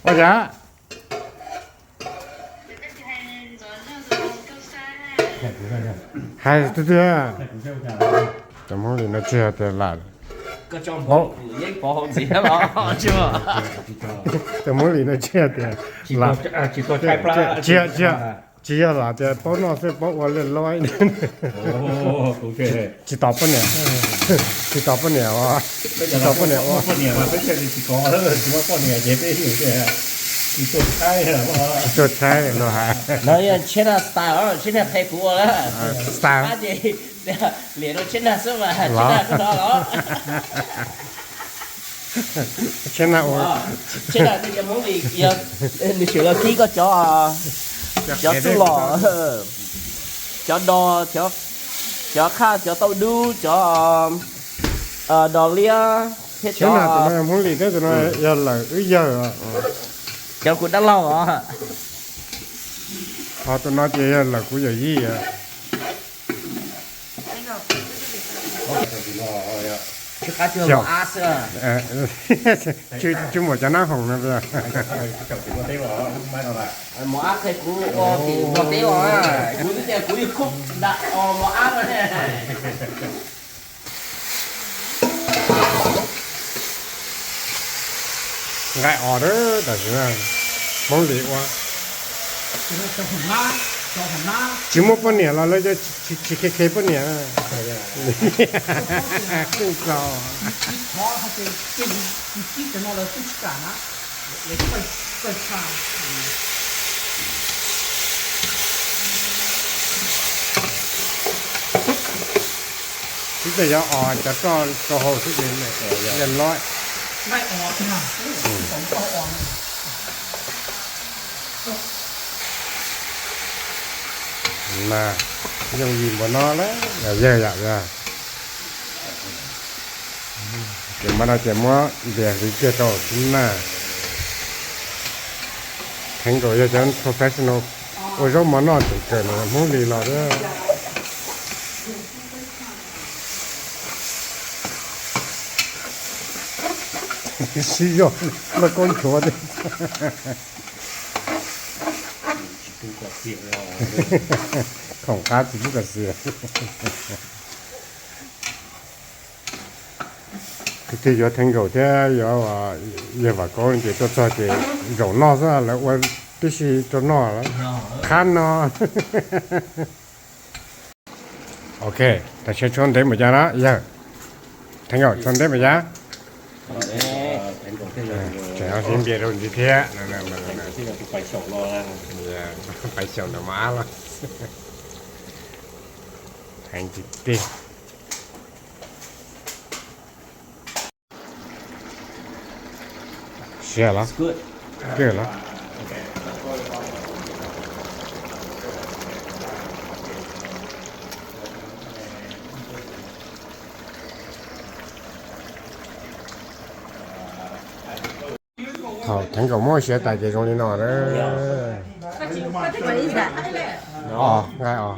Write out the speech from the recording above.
Ua cas? Hais tiag tiag. Cov Hmoob Lis no tsis yog tias lam, cov Hmoob Lis no tsis yog tias lam, tsis yog, tsis yog lam tias paub noj xwb, paub ua li laib. Tsis tos poj niam, tsis tos poj niam, tsis tos poj niam ua. Tsis tuaj tshaib los hais. No yog China style, China qhia kuv ua na. Style. Liam rau China xwb mas China kuj no los. China ua. China tej cov Hmoob Lis yog nws tseem los khib koj cov, cov txuj lom, cov dos, cov qhaj, cov tauj dub, cov dos liab thiab cov, Hmoob Lis thiab tus no yog lawm wb yawg. Cov kuv dab laug os. Ho tus no ces yog lawm kuv yawm yij. Tsis muaj cov nab hoom no. Mos ab qhia kuv ua tim Nplog teb os, kuv twb tias kuv yuav khub nram os mos ab no ne. Nqaij os tam sim no, Hmoob Lis ua. Tsis muaj poj niam los lawv tsis khe khe poj niam. Txaus. Twb txawm yog os cov roj rau hauv xwb ces yeej loj. Mas yooj yim npaum no lawm yog yawg yom. Ces mas no ces muab ntiav hliv kiag rau xwb na. Theev nkaus yog cov professional ua zaub mov noj tseem kawm ntawm Hmoob Lis los thiab. Sib zog loj koob nchuav thiab. Khoom qab tsis pub kom xiam. Tus twg yuav theev nkaus thiab yuav yawg Vam Kaub ces tuaj txog ces zaum noj xwb, lawv ua tib si rau noj lawm. Qhab no. Ok, tam sim no tshuav ntev npaum cas na yawg? Theev nkaus tshuav ntev npaum cas? Tseem hliv npias rau ntxiv thiab. Pais xyaum ntawm mos ab los. Heev tiag tiag. Siab los? Good los? Thaum theev nkaus muab siav tas ces zoo li no na. Os, nqaij os.